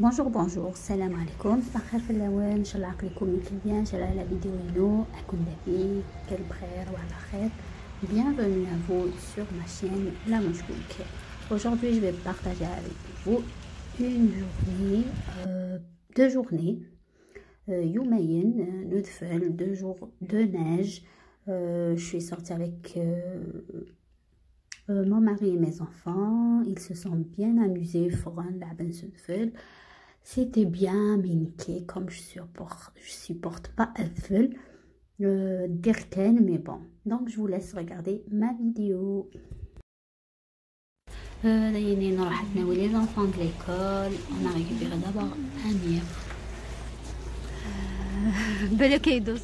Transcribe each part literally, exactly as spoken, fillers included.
Bonjour, bonjour, السلام عليكم، صباح الخير في الاول، ان شاء الله عقلكم يمكن bien، ان شاء الله la vidéo ينو اكون دافي كل بخير وعلى خير. Bienvenue à vous sur ma chaîne La Mouche Geek. Aujourd'hui, je vais partager avec vous une journée, euh, deux journées, euh, يومين, euh, ندفل, deux jours de neige. Euh, je suis sortie avec, euh, euh, mon mari et mes enfants, ils se sont bien amusés, ffɣen, لعبن s udfel. C'était bien, mais نكي, comme je supporte, je supporte pas udfel. Euh, dire كان, mais bon. Donc, je vous laisse regarder ma vidéo. Euh, دايني نروح ناوي les enfants de l'école. On a récupéré d'abord Amir. بالك يدوز.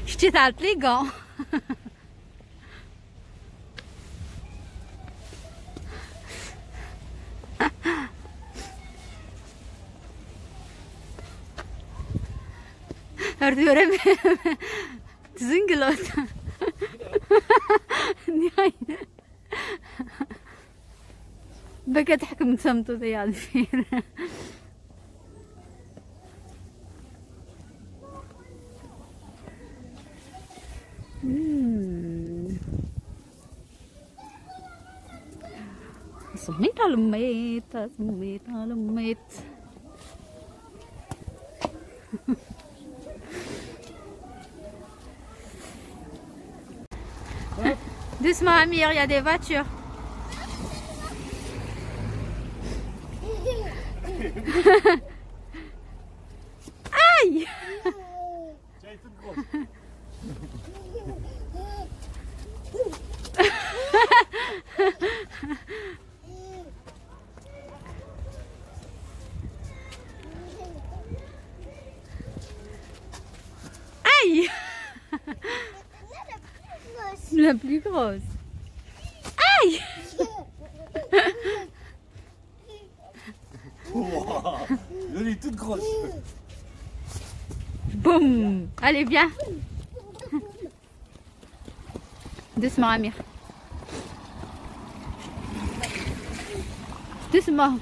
شتي تعرف les gants. Ar tura tezengleḍ. Baka teḥkem tameṭṭut ay Ɛelfir. مم. سميت على الميت، سميت على الميت. Doucement, Amir, il y a des voitures. Aïe! Aïe! La plus grosse. Aïe! Wow, elle est toute grosse. Boum. Allez, viens. Doucement, Amir. Doucement.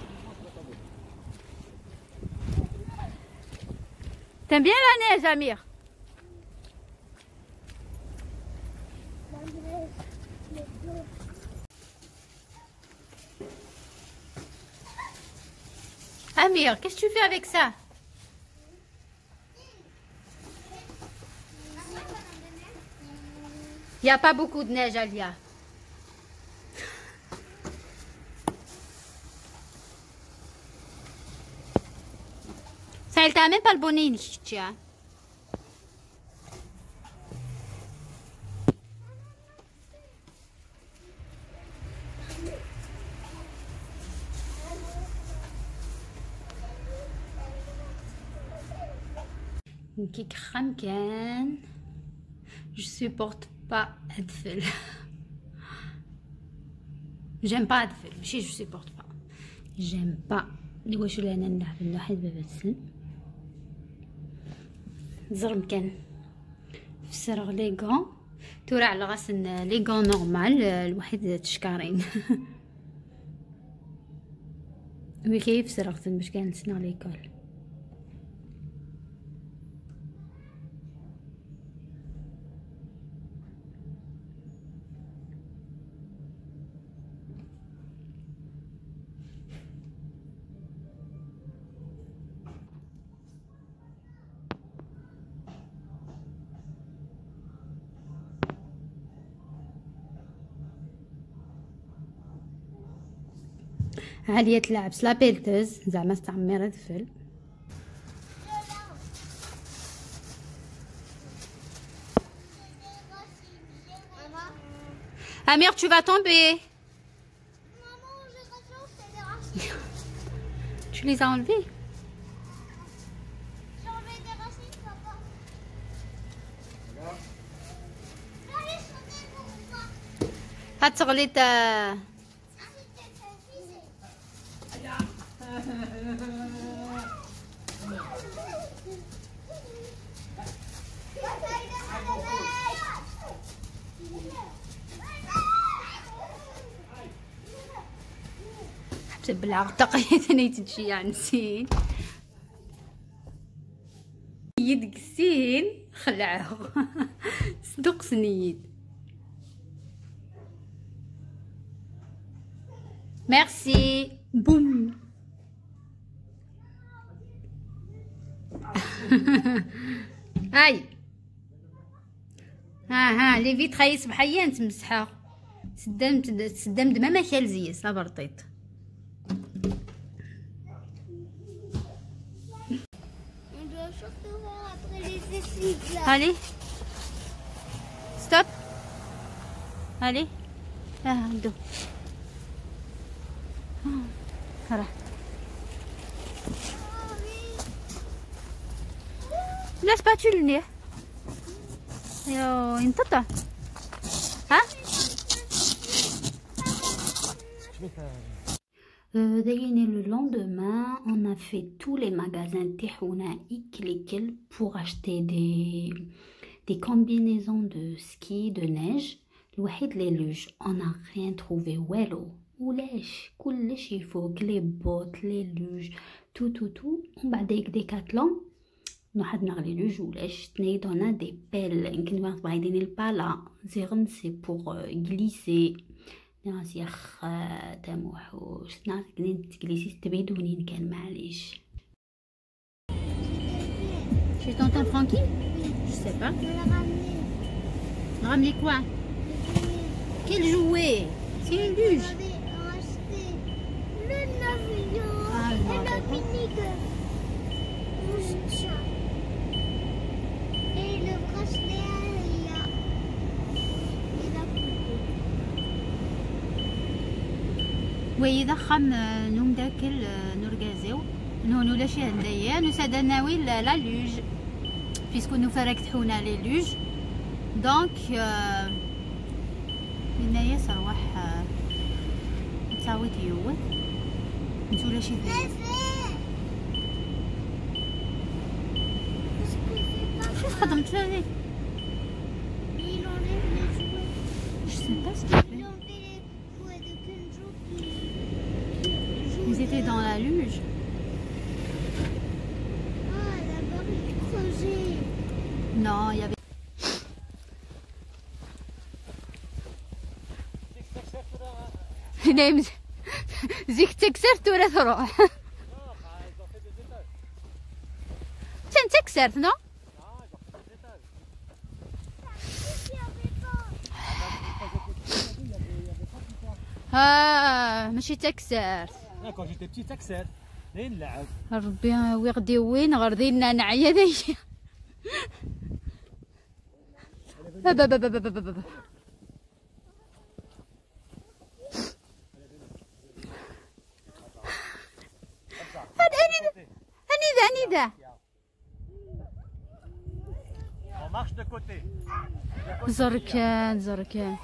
T'aimes bien la neige, Amir? Amir, qu'est-ce que tu fais avec ça? Il n'y a pas beaucoup de neige, Alia. Ça, elle t'a même pas le bonnet, Nishitia. نكيك خام كان. Je supporte pas أدفل. J'aime pas أدفل، ماشي je supporte pas. J'aime pas. اللي واش ولا انا نلعب الواحد بابا تسلم. زرم كان. فسرغ les gants. تورا على غاسن les gants normal، آه، الواحد تشكارين. وي كيف سرغتن باش كان نسنا l'école. عالية تلعب سلابيلتوز، زعما استعمر الفل. Amir, tu vas tomber. Tu les as enlevés? هتغلط. Belɛeɣ taqayt-nni yettjeyyeɛ sin. Yid deg sin xelɛeɣ. Sduqsen-iyi-d. Merci. Boum. Aïe. ها ها les vitres هاي صبحيا نتمسحها. تسدم تسدم دماما كالزيس لا برطيط. On doit surtout voir après les essuie-glaces. Allez. Stop. Allez. Ah, do. Ah, voilà. La spatule, hein. Euh, le lendemain, on a fait tous les magasins تاعنا إكل إكل pour acheter des, des combinaisons de ski, de neige. الوحيد les luges, on n'a rien trouvé, والو. ولاش كلش يفوق, les bottes, les luges, tout, tout, tout. ومن بعد هيك Decathlon, نروح نغلي les luges ولاش تنيدونا des pelles. يمكن ما تبعدين البالا, زيغن c'est pour, euh, glisser. ناس يخ, آه, تموحوش. ناس كنين تجلسي تبيدوني كان معليش. Chez tonton Francky ? Je sais pas. Ramener quoi ? Quel jouet ? C'est une luge. Le neuf millions. Ah, je me rappelle pas. Et le bracelet, il a, il a coupé. Wayi d axxam, euh, n umdakel, euh, n urgaz-iw. Nunu ulac ihendayen, nusa-d ad nawi la, la luge. Puisque nufa-d tḥuna les luges. Donc, euh, yenna-yas rwaḥ, euh, ad tawiḍ yiwet. Netta ulac-it. Acu txeddmeḍ fell-i? Je sais pas ce qu'il fait. Ils étaient dans la luge. Ah, la barre est creusée. Non, il y avait. Zik d taksart, tura truḥ. Attan d taksart, non? Ah, mačči d taksart. Ah, quand j'étais petit, d taksart. Dayen nlɛeb. Rebbi, wi ɣ-d-iwwin ɣer dinna, neɛya dayi. Haba, haba, haba, haba, haba. Anida, anida, anida? On marche de côté. Ẓer kan, ẓer kan.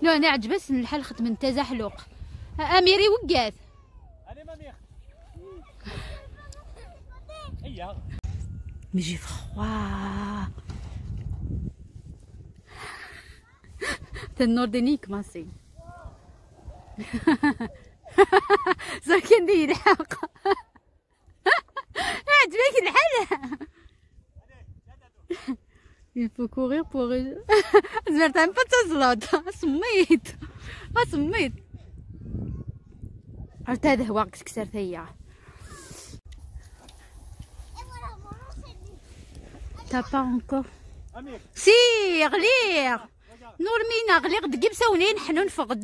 Non, ɛni ɛǧeb-asen lḥal xedmen tazaḥluq. Amiri weggat. Allez, ma mère. Mais j'ai froid. T'es nordinique, ma c'est. Ẓer kan di lḥeq. Ɛǧeb-ak lḥal. Il faut courir pour. Zemret am pas taẓlaḍ. Asemmiḍ. Asemmiḍ. Ar ta dehwaɣ deg teksart-aya. T'as pas encore. Si, ɣliɣ. Nurmina, ɣliɣ deg imsawnen, ḥnun fɣed.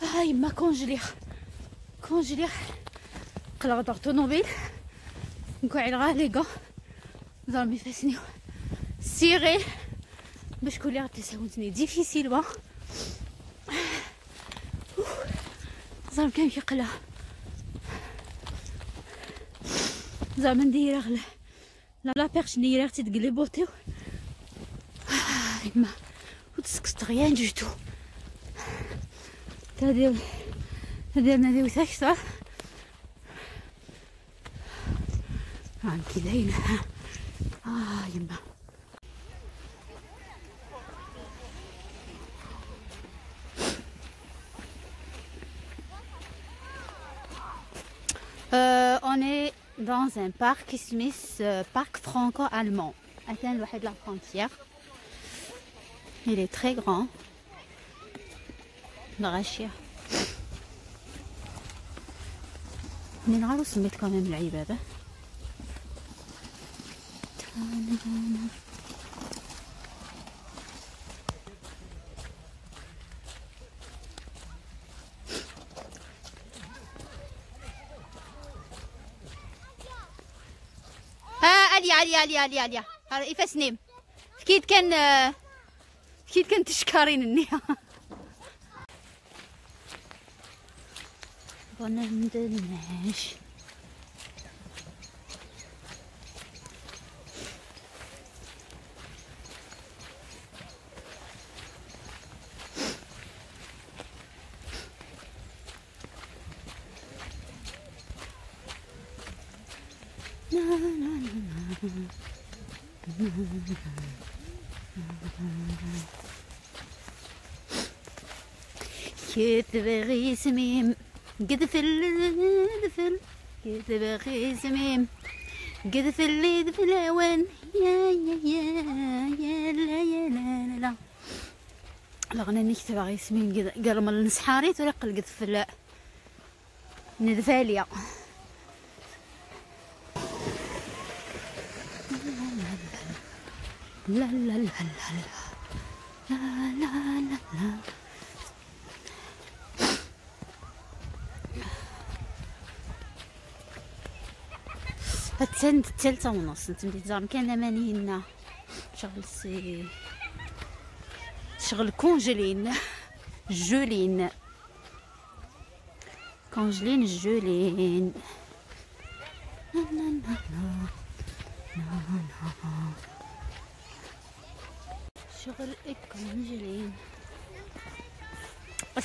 Ah, yemma, congelé. Congelé. Qqleɣ-d ɣer ṭunubil. Nekk ɛileɣ les gants. Ẓerm ifassen-iw. Serré. Bac kuliɣ tasawent-nni difficile, wa. Ẓerm kan yeqleɛ. Ẓerm anda yiraɣ la, la perche-nni yiraɣ-tt-id deg les bottes-iw. Ah, yemma, ur d-ssekseḍ rien du tout. Tadir, tadir nadiwt akteṛ. هانكي داينة. آه، يما. Euh, on est dans un parc qui se met, euh, parc franco-allemand. Attends, واحد la frontière. Il est très grand. الغاشية. من غير سميت quand même العبادة. ها، اليا، اليا، اليا، اليا، اليا. ها، إيفاس نيم. فكيت كان، آه، كي كنت تشكارين النية. بنان دلماش. كتبغي سميم، قدفل، قدفل، كتبغي سميم، قدفل لي دفلاون، يا، يا، يا، يا، لا، يا، لا، لا، لا. الأغنية اللي كتبغي سميم، قد-، قال من النسحاري طريق القدفل. ندفاليا. لا، لا، لا، لا، لا. لا، لا، لا، لا. هتسند التالتة ونص، نتمدي زعما كان أماني هنا. شغل سي، شغل كونجلين. جولين. كونجلين الجولين. نا، نا، نا، نا. نا، نا. شغل الكونجلين.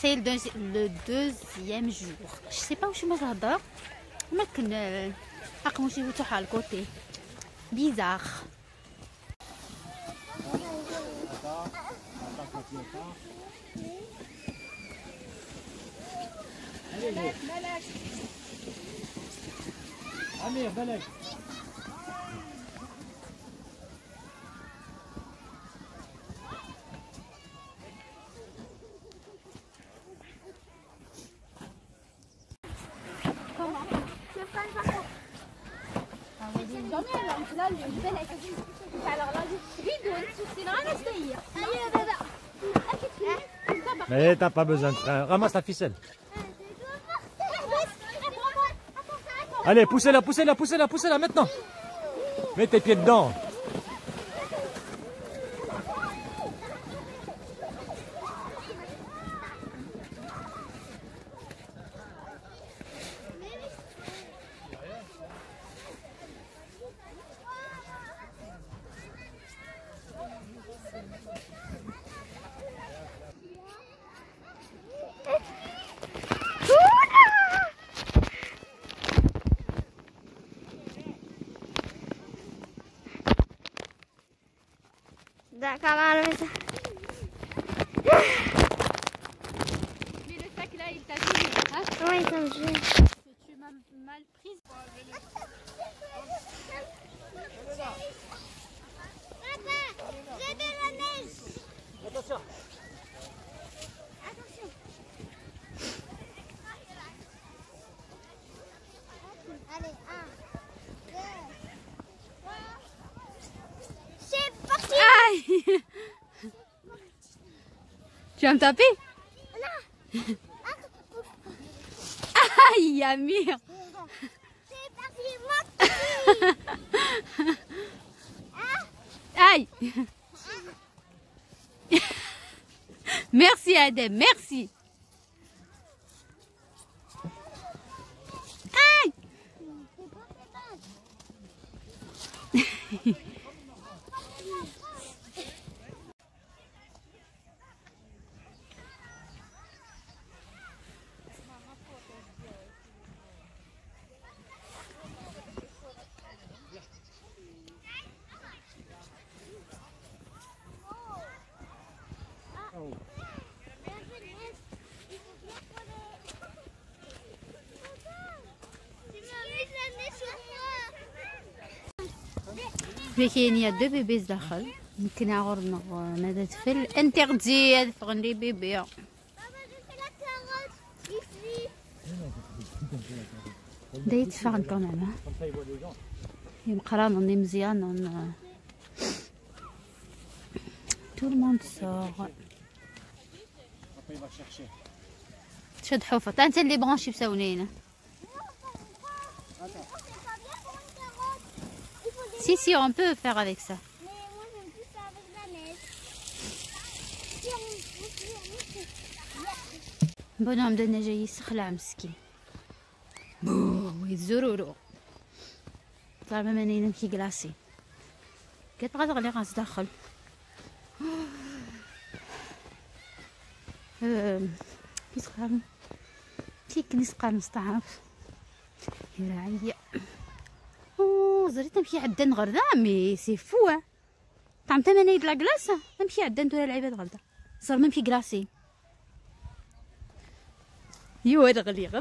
C'est le deuxi-, le deuxième jour. Je sais pas واش ما تهضر. ما كن، آه، حق مشي وتروح على الكوتي. Bizarre. Mais t'as pas besoin de frein. Ramasse la ficelle. Allez, poussez-la, poussez-la, poussez-la, poussez-la maintenant. Mets tes pieds dedans. D'accord, alors, mais ça. Mais le sac là, il t'a gêné, hein ? Oui, ça me gêne. Tu m'as mal prise. Papa, j'ai de la neige. Attention. Attention. Allez, un, deux, trois. C'est parti. Aïe. Tu vas me taper ? Non. Aïe, Amir. C'est parti, mon petit. Aïe. Merci, Adem, merci. Aïe. Wi kayen ya deux bébés zdaxel. Nekni ɣur-neɣ, euh, ma d adfel. Interdit ad ffɣen les bébés. Da yetteffɣen quand même, hein. Imeqqranen, imeẓyanen, euh, tout le monde sort. Cad ḥufeḍ, anta les branches ibsawnen. Si, si, on peut faire avec ça. Bonhomme de neige yessexlaɛ meskin. Buh, yezzururu. Ẓer ma manen amek i glacé. Gat ɣad ɣliɣ ɣer sdaxel. Ehm, kif qqaren? Tikken i s-qqaren s taɛrabt. Iraɛi. Oh, ẓrit amek iɛeddan ɣer da, mais c'est fou, hein. Ṭɛem tama-nni d la glace, amek iɛeddan tura lɛibad ɣer da? Ẓer amek i glacé. Yuwa ad ɣliɣ.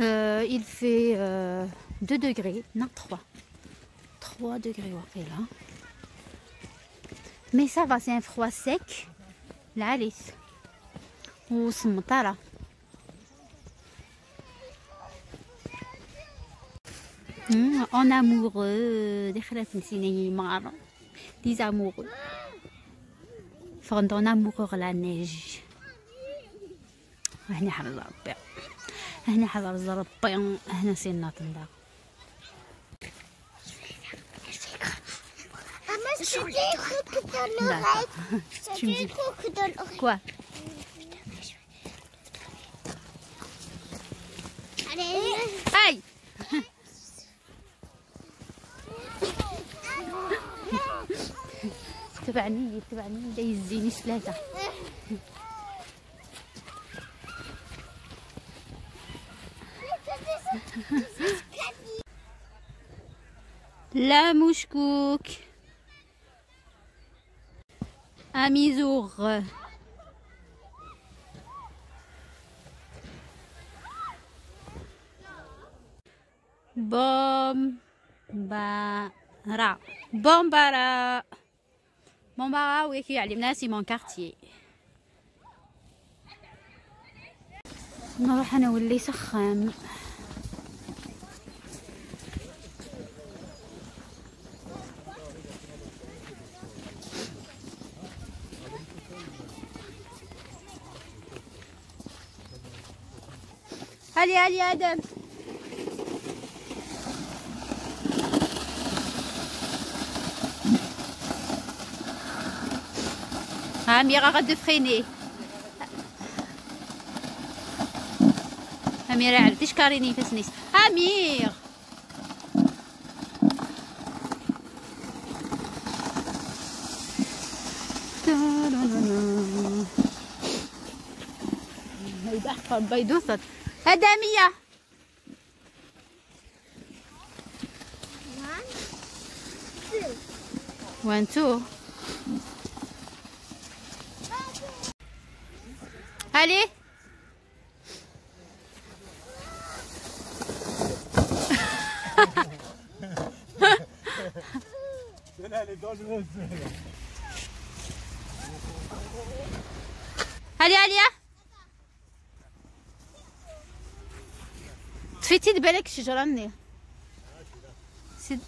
Euh, il fait, euh, deux degrés, non, trois. Trois degrés, ouais, là. Mais ça va, c'est un froid sec. Là, allez. Ou ce matin, là. Hmm, en amoureux, des خلات نسينا يمار. Des amoureux. ffɣen-d en amoureux ɣer la neige. هنا حضر ربي، هنا حضر ربي، هنا سينا تندا. Maman, je te dis un truc dans l'oreille. Je te dis un truc dans l'oreille. Quoi? Allez. Hey! تبعني، تبعني، لا يزيني ثلاثة. لا مشكوك. Amizour. Bombara. Bombara. Bombara, oui, qui علمنا c'est mon quartier. نروح انا واللي سخان. هالي، هالي، آدم. ها ميغا غادي فريني. أميرة عرفتي شكاريني فاسنيس. أمير. هيدا حقا بيدوسة. هذا مية. One, two. Allez. Celle-là, elle est dangereuse, celle-là. Allez, allez, hein. طفيتي بالك الشجرة مني. سيد-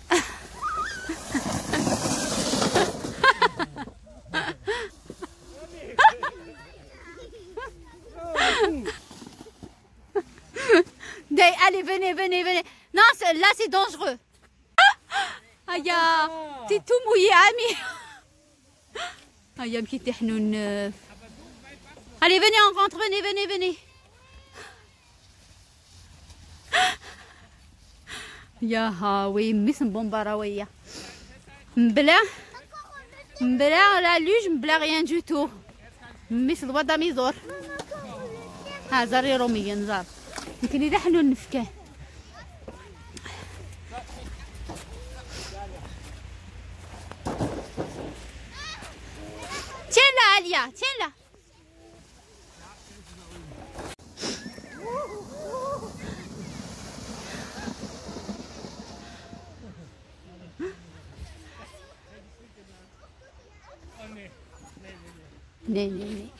Allez, venez, venez, venez. Non, c'est- là, c'est dangereux. Aïe, t'es tout mouillé, ami. Aïe, petit Hnoun. Allez, venez, on rentre, venez, venez, venez. يا هاوي، ميس مبومباراوية. مبلا، مبلا لا لوج، مبلا rien du tout. ميس الوضع ميزور. ها زاري روميا نزار. يمكن إذا حنو نفكه. Alia, tiens là. Ne, ne, ne.